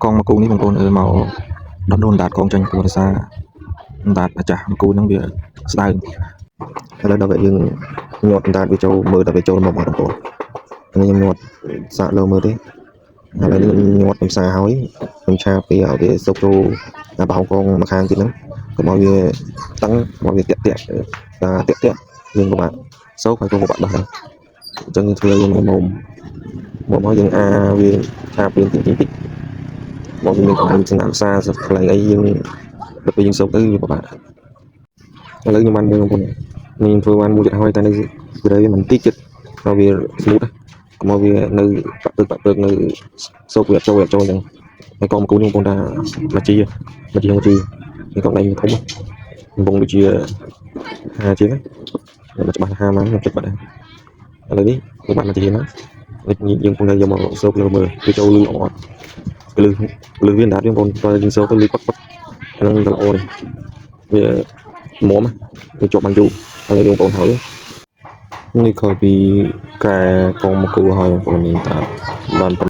កងមកគូនេះបងប្អូនអើយមកដោះដូនដាតកងចេញព្រោះដោយសារដាតអាចាស់មកគូហ្នឹងវាស្ដើង ឥឡូវដល់ពេលយើងញាត់អណ្ដាតវាចូលមើលតែវាចូលមកអត់បងប្អូននេះខ្ញុំញាត់សាកលើមើលទេឥឡូវនេះខ្ញុំញាត់ខ្ញុំសាហើយខ្ញុំឆាពីឲ្យវាសុកចូលអាប្រហោងកងមួយខាងទៀតហ្នឹងកុំឲ្យវាតឹងកុំឲ្យវាតាក់តាក់តាតាក់តាក់យើងពិបាកសោកហើយក៏ពិបាកដោះដែរអញ្ចឹងយើងធ្វើយើងមុំមកមកយើងអាវាឆាពីតិចតិចតិចមកវាមានកន្លែងស្នាមសាសកន្លែងអីយើងដល់ពេលយើងសោកទៅវាពិបាកឥឡូវខ្ញុំបានមួយបងប្អូន នេះខ្ញុំធ្វើបានមួយទៀតហើយតែនៅសេរីមិនតិចទៀតដល់វា smooth កុំឲ្យវានៅបាក់ពើកបាក់ពើកនៅសោកវាអត់ចូលវាអត់ចូលអញ្ចឹងហើយកងមកគូនេះបងប្អូនថាមកជីមកជីមកជីនេះកងដៃធំកំពុងដូចជា50ជាងមិនច្បាស់50មកខ្ញុំចិត្តបាត់ហើយឥឡូវនេះខ្ញុំបានមកជីណានេះយើងកំពុងតែយកមកសោកលើមើលវាចូលលឺអត់លឺលឺវាអណ្ដាតយើងបងប្អូនយើងសោកទៅលឺប៉ាត់ប៉ាត់ហ្នឹងទៅល្អនេះវាមុំវាជាប់បានយូរហើយបងប្អូនហើយ នេះក្រោយពីកែកងមកគូហើយបងប្អូននេះតាបាន